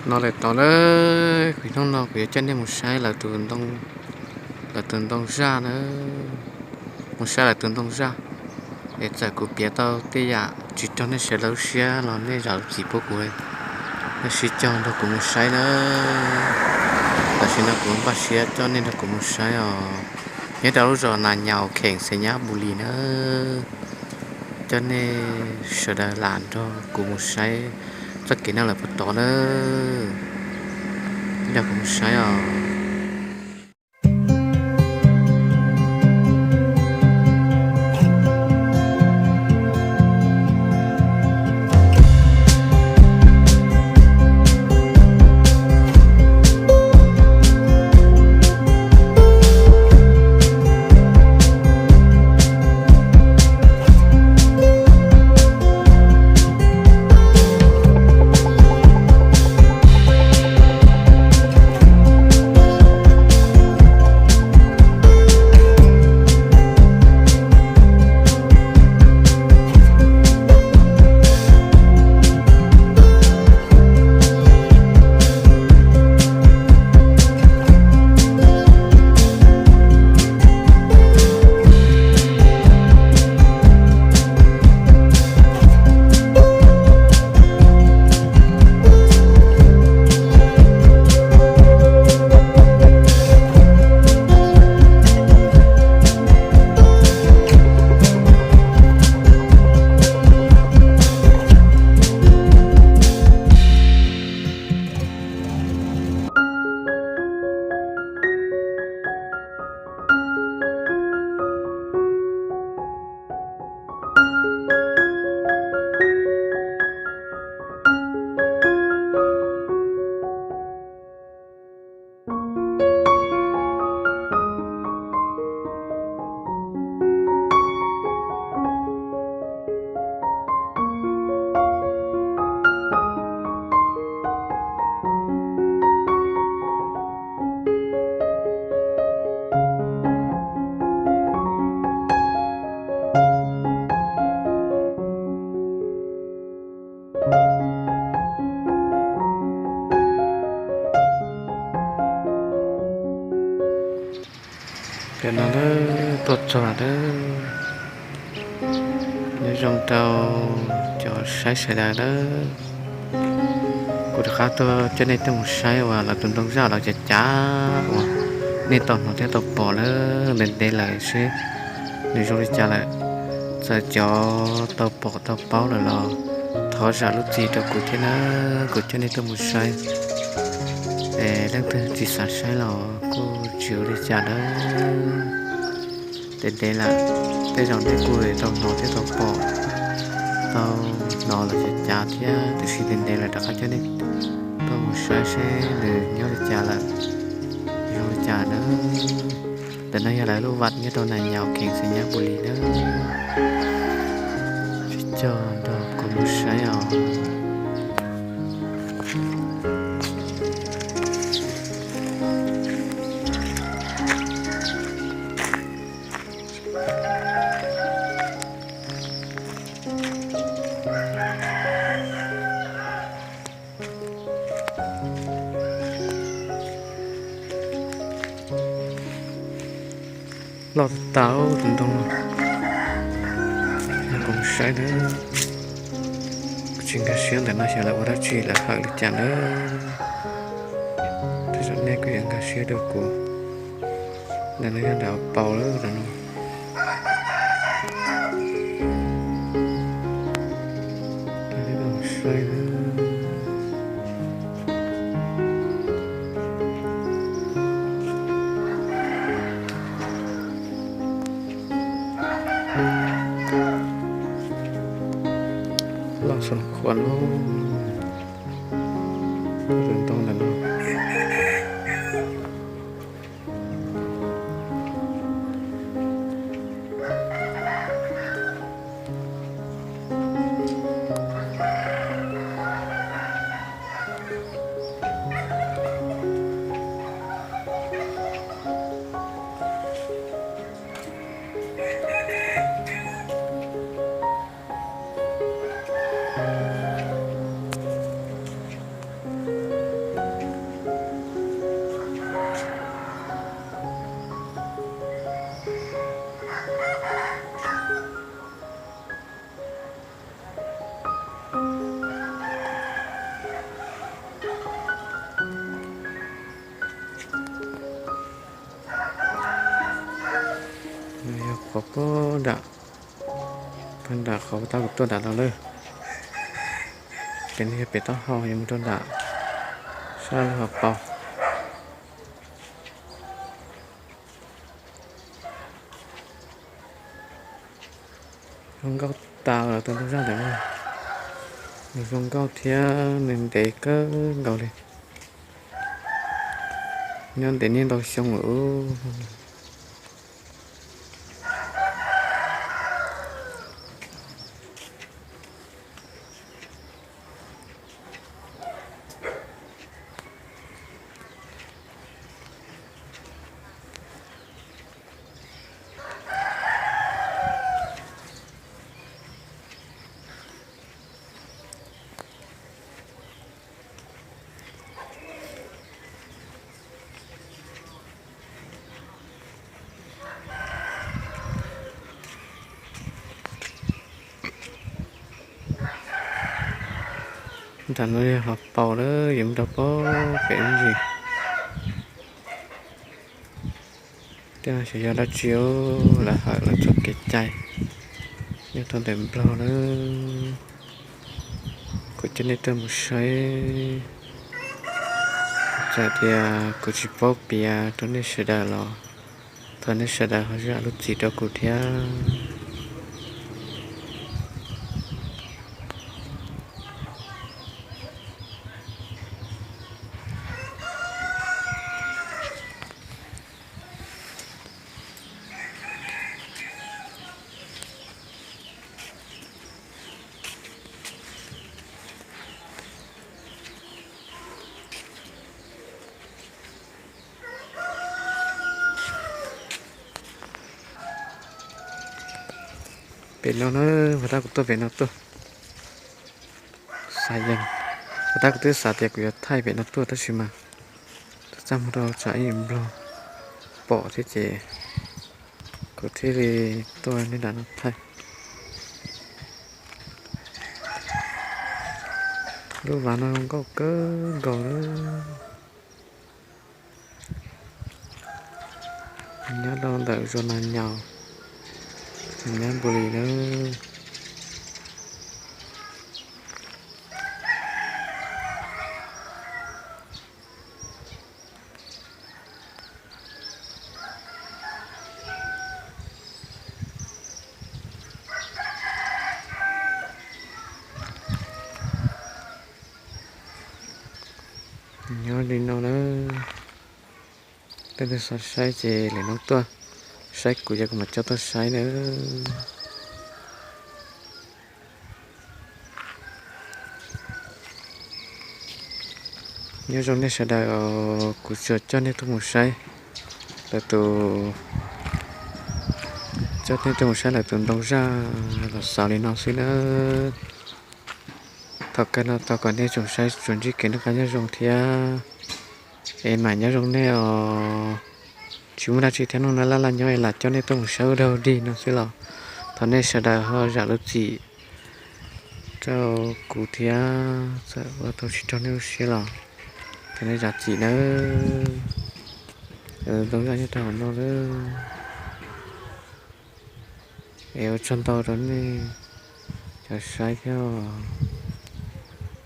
No lawm tod na, kuv hnub no kuv yuav coj nej mus saib lawv tus ntoo zaj na, mus saib lawv tus ntoo zaj. Es txawm kuv piav tau tej yam tsis raug nej sawv daws lub siab los nej zam lub txim pub kuv, nej sib cog nrog kuv mus saib na. Tam sim no kuv npaj siab coj nej nrog kuv mus saib os, nyob rau lub zos Nas Nyaus, kheem Xais Nyab Npus Lis na. Coj nej sawv daws lam nrog kuv mus saib txoj kev no lawm puag tod na. Nrog kuv mus saib os. Tam no tuaj txog lawm, nyob zoo rau cov saib sawv daws lawm. Kuv rov qab tuaj coj nej tuaj mus saib uas lawv tus ntoo zaj lawv cav cav uas nej tau hnov thiab tau pom lawm ntev ntev lawm seb nws zoo li cas lawm. Txawm cov tau pom tau paub lawm los thov zam lub txim rau kuv thiab na, kuv coj nej tuaj mus saib. Es leej twg tsis xav saib los kuj tsis ua li cas na. Ntev ntev lawm, tej zaum nej kuj tau hnov thiab tau pom, tau hnov lawv cav cav thiab, tiam sis ntev ntev lawm rov qab coj nej tuaj mus saib seb nws nyob li cas lawm, zoo li cas na. Ntawm no yog lawv lub vaj nyob rau Nas Nyaus, kheem Xais Nyab Npus Lis na. Sib cog nrog kuv mus saib os. Loj tas tas tus ntoo no, kuv saib na, kuv tsis nkag siab ntawm no xyov lawv ua dab tsi lawv hawm li cas na. Tej zaum nej kuj yuav nkag siab dua kuv. Ntawm no yog nram paus lawm no. Loj xom khuav lub, tus ntoo ntawm no. Puag nram, puag nram qhov tab kuv tuaj nram los lawm. Pem no yog pem taub hau, yuav mus rau nram sab lub hauv paus. Zoo nkauj tas lawm tus ntoo zaj ntawm no. Nws zoo nkauj thiab nws ntev kawg nkaus li. Nyob ntev niaj ntau xyoo lawm. Nram no yog hauv paus lawm, yuav mus rau pem ntsis. Tej no xyov yog dab tsi, lawv hawm lawv txoj kev cai nyob rau ntawm Nplog lawm. Kuv coj nej tuaj mus saib, txawm tias kuv tsis paub piav rau nej sawv daws los thov nej sawv daws ho zam lub txim rau kuv thiab. Pem no na, puag ta kuv tuaj pem no tuaj. Xav yees, puag ta kuv twb xav tias kuv yuav thaij pem no tuaj tab sis mas txaj muag rau tsam ib Nplog pom thiab ces kuv thiaj li tuaj nej nram no thaij. Lub vaj no zoo nkauj kawg nkaus li. Nyob rau ntawm zos Nas Nyaus, Xeev Nab Npu Lis na. Nyob li no na, leej twg xav saib ces lwm hnub tuaj saib kuv, yog kuv mam coj tuaj saib na. Nyob zoo nej sawv daws, kuv tsuas coj nej tuaj mus saib lawv tus, coj nej tuaj mus saib lawv tus ntoo zaj los xaus li no xwb na. Thaum kawg no thov kom nej tsoom saib tsuas ntsib kev noj qab nyob zoo thiab es mam nyob zoo nej os. Tsis muaj dab tsi thiab, hnub no laj laj nyob es lam coj nej tuaj mus saib ua dog dig no xwb los thov nej sawv daws ho zam lub txim rau kuv thiab, txawm ua tau tsis raug nej lub siab los thov nej zam txim nawb. Ntoo zaj nyob rau hauv no lawm. Es ua tsaug ntau rau nej cov saib thiab os.